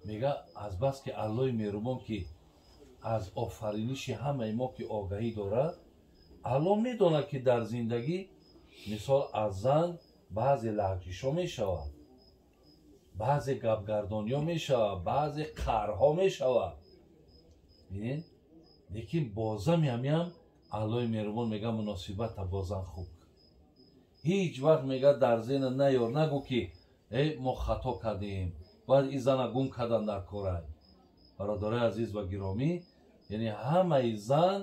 Мега аз бас ки Аллоҳи меҳрубон ки аз офариниши ҳамаи мо ки огаҳӣ дорад, Аллоҳ медонад ки дар зиндагӣ мисол аз зан баъзе лағжишҳо мешавад, баъзе гапгардониҳо мешавад, баъзе қарҳо мешавад. Бинед, лекин бозами ҳамиам Аллоҳи меҳрубон мега муносибата бо зан хуб. Ҳеҷ вақт мега дар зена наёр, нагӯ ки э мо хато кардем, бояд ин зана гум кардан дар корай. Бародарои азиз ва гиромӣ, яъне ҳамаи зан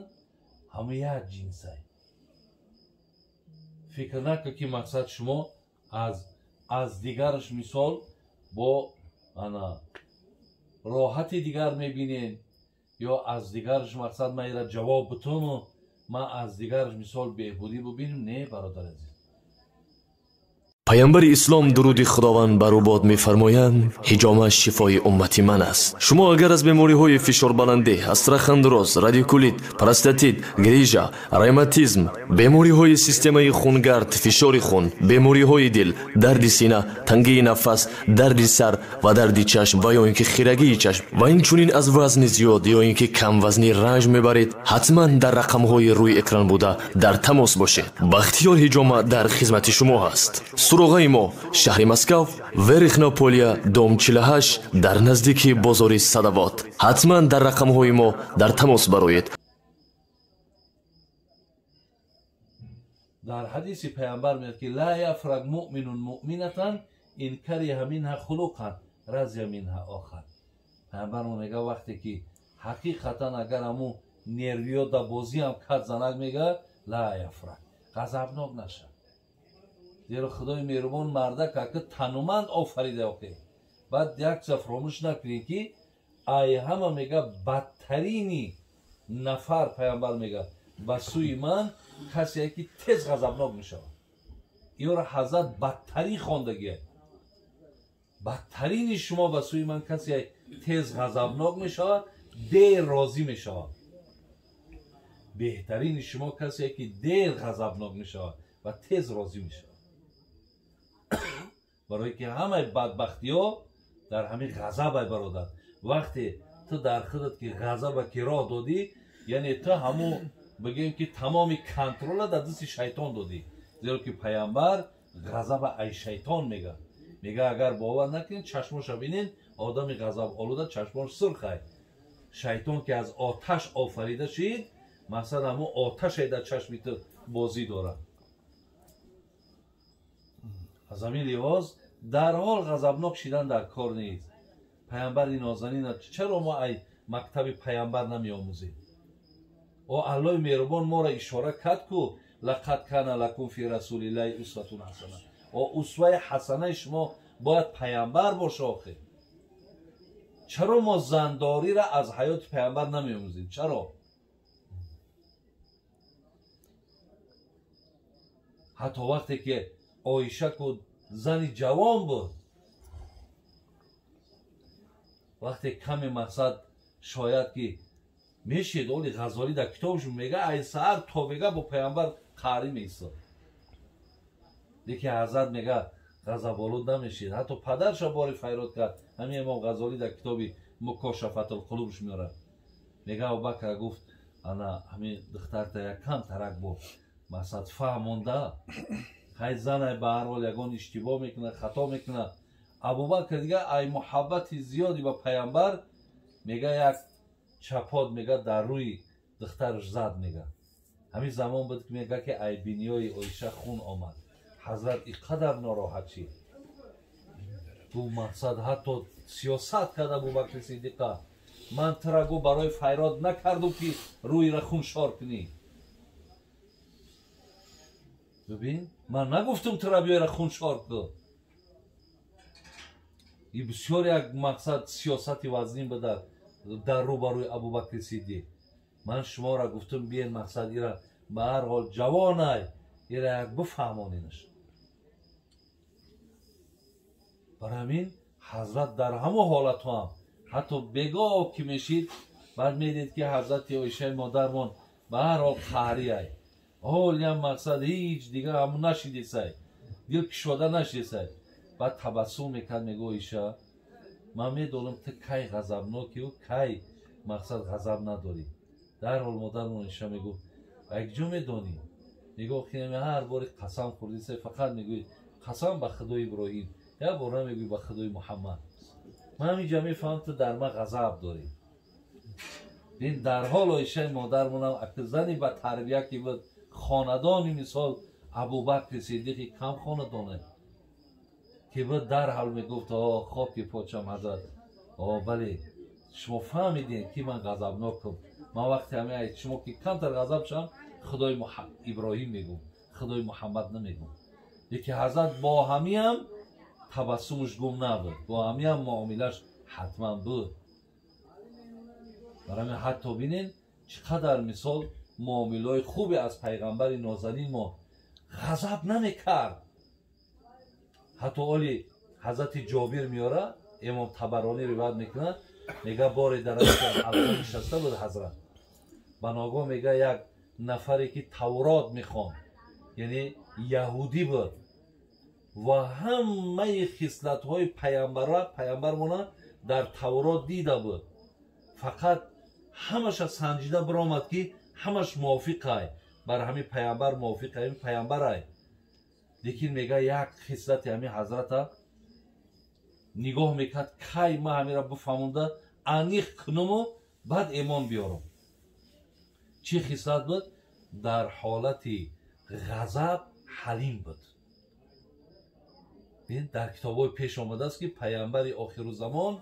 ҳама як ҷинсай. Фикр накун ки мақсад шумо аз дигараш мисол бо ана роҳати дигар мебинед ё аз дигараш мақсад ман ира ҷавоб бутуну ман аз дигараш мисол беҳбудӣ бубинем. Не, бародар азиз. Паёмбари ислом дуруди худованд бар ӯ бод мефармоянд: ҳиҷома шифои уммати ман аст. Шумо агар аз бемориҳои фишорбаландӣ, астрохондроз, радикулит, простатит, грижа, ревматизм, бемориҳои системаи хунгард, фишори хун, бемориҳои дил, дарди сина, тангии нафас, дарди сар ва дарди чашм ва ё ин ки хирагии чашм ва инчунин аз вазни зиёд ё ин ки камвазнӣ ранҷ мебаред, ҳатман дар рақамҳои рӯи экран буда дар тамос бошед. Бахтиёр ҳиҷома дар хизмати шумо ҳаст. Суроғаи мо шаҳри Москав, Верхнополия, дом 48, дар наздики бозори Садавод. Ҳатман дар рақамҳои мо дар тамос бароед. Дар ҳадиси паёмбар меояд ки ла яфрак муъминун муъминатан ин кариҳа минҳа хулуқан разия минҳа охар. Паёмбар мо мега вақте ки ҳақиқатан агар ҳамун нервиё да бозиам кард занак, мега ла яфрак, ғазабнок наша. Зеро Худои меҳрубон мардак ака тануманд офарида охе. Баъд як чиза фаромӯш накунед ки ай ҳама мега бадтарини нафар, паёмбар мега ба сӯи ман касе ки тез ғазабнок мешавад. Иёро ҳазрат бадтарин хондагие. Бадтарини шумо ба сӯи ман касе тез ғазабнок мешавад, дер розӣ мешавад. Беҳтарини шумо касе ки дер ғазабнок мешавад ва тез розӣ мешавад. Барои ки ҳамаи бадбахтиҳо дар ҳамин ғазабай, бародар. Вақте ту дар худат ки ғазаба ки роҳ додӣ, яъне ту ҳамун бигӯем ки тамоми контрола дар дасти шайтон додӣ. Зеро ки паёмбар ғазаба ай шайтон мега. Мега агар бовар накунед, чашмоша бинед, одами ғазаболуда чашмош сурхай. Шайтон ки аз оташ офарида шид, мақсад ҳамун оташе дар чашми ту бозӣ дорад. Аз ҳамин лиҳоз дарҳол ғазабнок шидан дар кор нест. Паёмбари нозанин, чаро мо ай мактаби паёмбар намеомӯзем? О Аллоҳи меҳрубон моро ишора кард ку лақад кана лакум фи расулиллаҳи усватун ҳасана. О усваи ҳасанаи шумо бояд паёмбар боша охир. Чаро мо зандориро аз ҳаёти паёмбар намеомӯзем? Чаро? Ҳатто вақте ки Оиша ку зани ҷавон буд, вақте каме мақсад шояд ки мешид, оли Ғазолӣ дар китобашон мега ай саҳар то мега бо паёмбар қарӣ меистод. Лекин ҳазрат мега ғазаболуд намешид. Ҳатто падарша бори файрод кард. Ҳамин имом Ғазолӣ дар китоби Мукошафатулқулубш меорад. Мега Абубакр гуфт ана ҳамин духтарта як кам тарак бо мақсад фаҳмонда, хай занай ба ҳар ҳол ягон иштибоҳ мекунад, хато мекунад. Абубакр дига ай муҳаббати зиёди ба паёмбар мега як чапот мега дар рӯи духтараш зад мега. Ҳамин замон буд ки мега ки ай биниёи Оиша хун омад. Ҳазрат ин қадар нороҳат шид. Бу мақсад ҳатто сиёсат кард Абубакри Сиддиқа. Ман тура гу барои файрод накардум ки рӯйра хуншор кунӣ. Бибин, ман нагуфтум тура биёра хуншор кун. Ин бисёр як мақсад сиёсати вазнин буд дар рӯбарӯи Абубакри Сиддиқ. Ман шуморо гуфтум биен мақсад ира ба ҳар ҳол ҷавонай, ира як бифаҳмонинаш. Барои ҳамин ҳазрат дар ҳамон ҳолатҳо ҳам ҳатто бегоҳ ки мешид, баъд медид ки ҳазрати Оишаи модармон ба ҳар ҳол қаҳриай. Ҳолиам мақсад ҳеҷ дигар ҳамун нашидисай, дил кушода нашидисай. Баъд табассум мекард, мегӯ Оиша, ман медонам ту кай ғазабнокию кай мақсад ғазаб надорӣ. Дарҳол модармон Оиша мегуфт, якҷо медонӣ? Мегӯ охирами ҳар бори қасам хӯрдӣ, фақат мегӯӣ қасам ба худои Иброҳим, як бор намегӯӣ ба худои Муҳаммад. Ман ҳаминҷа мефаҳмам ту дар ман ғазаб дорӣ. Бин дарҳол Оишаи модармонам зани ба тарбия ки буд, хонадони мисол Абубакри Сиддиқи кам хонадоне ки буд, дарҳол мегуфт о хоки почам ҳазрат, о бале шумо фаҳмидем ки ман ғазабнокам. Ман вақте ҳами шумо ки камтар ғазаб шавам, худои Иброҳим мегӯм, худои Муҳаммад намегӯм. Лекин ҳазрат бо ҳамиам табассумаш гум набуд, бо ҳамиам муомилаш ҳатман буд. Барои ҳатто бинен чӣ қадар мисол муомилаҳои хубе аз пайғамбари нозанин мо ғазаб намекард. Ҳатто оли ҳазрати Ҷобир меёра, имом Табаронӣ ривоят мекунад, мега боре дар ҳалқа нишаста буд ҳазрат, ба ногоҳ мега як нафаре ки Таврот мехонд, яъне яҳудӣ буд ва ҳамаи хислатҳои пайғамбармона дар Таврот дида буд, фақат ҳамаша санҷида биромад ки ҳамаш мувофиқай бар ҳамин пайғамбар, мувофиқ ҳамин пайғамбарай. Лекин мега як хислати ҳамин ҳазрата нигоҳ мекард, кай ман ҳамира бифаҳмонда аниқ кунуму баъд эмон биёрам. Чӣ хислат буд? Дар ҳолати ғазаб ҳалим буд. Дар китобҳои пеш омадааст ки пайғамбари охирузамон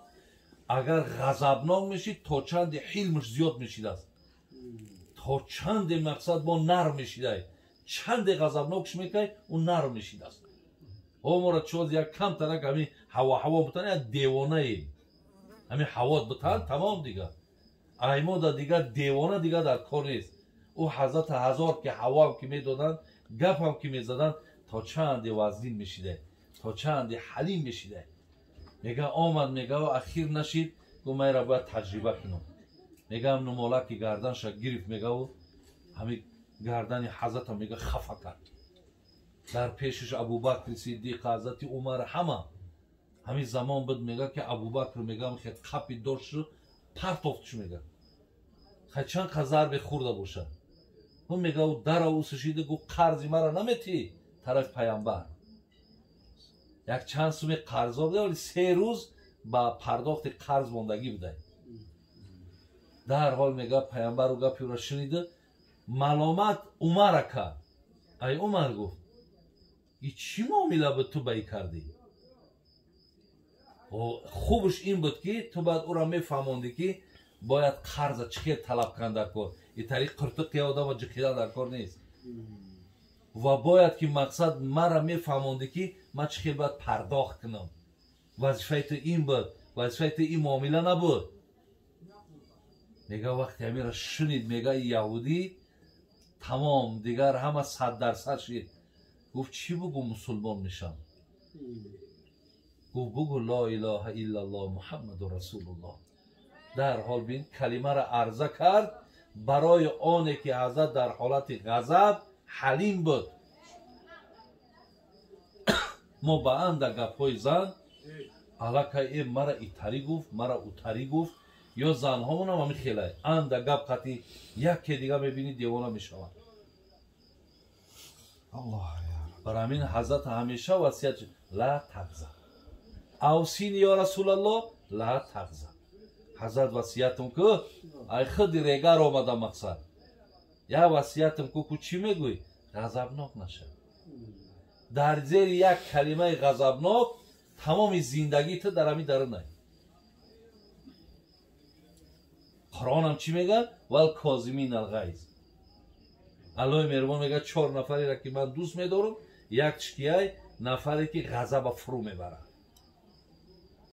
агар ғазабнок мешид, то чанде ҳилмаш зиёд мешидааст, то чанде мақсад бо нарм мешидай, чанде ғазабнокш мекай, ӯ нарм мешидааст. Омора чоз як камтарак ҳамин ҳаво бутан, як девонаем, ҳамин ҳавот бутан, тамом дигар аймода дигар девона дигар дар кор нест. Ӯ ҳазрата ҳазор ки ҳавоам ки медоданд, гапам ки мезаданд, то чанде вазнин мешидай, то чанде ҳалим мешидай. Мега омад, мега ахир нашид, гу майра бояд таҷриба кунам. Мегаам нумолаки гарданша гирифт, мегаву ҳамин гардани ҳазрата мега хафа кард. Дар пешаш Абубакри Сиддиқ, ҳазрати Умар, ҳама ҳамин замон буд. Мега ки Абубакр мега хе қапи дошту партофтш, мега хай чанд қа зарбе хӯрда бошад. Ӯ мега ӯ дара усушида гу қарзи мара наметӣ тарафи пайғамбар. Як чанд суми қарзо буда, вале 3 рӯз ба пардохти қарз мондагӣ будай. Дарҳол мега пайғамбару гапи ӯро шунида, маломат Умара кард. Ай Умар гуфт, и чӣ муомила буд ту ба и кардӣ? Хубш ин буд ки ту баъд ӯро мефаҳмондӣ ки бояд қарза чӣ хел талаб кардан дар кор, и тариқ қиртиқи одама ҷиқидан дар кор нест, ва бояд ки мақсад мара мефаҳмондӣ ки ман чӣ хел бояд пардохт кунам. Вазифаи ту ин буд, вазифаи ту ин муомила набуд. Мега вақте ҳамира шунид, мега яҳудӣ тамом дигар ҳама 100% шид. Гуфт чӣ бугу мусулмон мешам? Гуфт бугу ло илоҳа иллаллоҳ муҳаммаду расулуллоҳ. Дарҳол бин калимаро арза кард барои оне ки ҳазрат дар ҳолати ғазаб ҳалим буд. Мо ба анда гапҳои зан аллакай э мара итарӣ гуфт, мара утарӣ гуфт, ё занҳомонам ҳамин хелай анда гап қати яке дига мебинӣ девона мешаванд. Барои ҳамин ҳазрат ҳамеша васият ла тағзаб, авсини ё расулаллоҳ ла тағзаб. Ҳазрат васиятам ку, ай худи регар омада мақсад, як васиятам ку, ку чӣ мегӯй? Ғазабнок нашав. Дар зери як калимаи ғазабнок тамоми зиндагии ту дар ҳамин дарунай. Қуръонам чӣ мегӯяд? Вал козимин алғайз. Аллоҳи меҳрубон мегӯяд 4 нафареро ки ман дӯст медорам, як чикияй нафаре ки ғазаба фурӯ мебарад.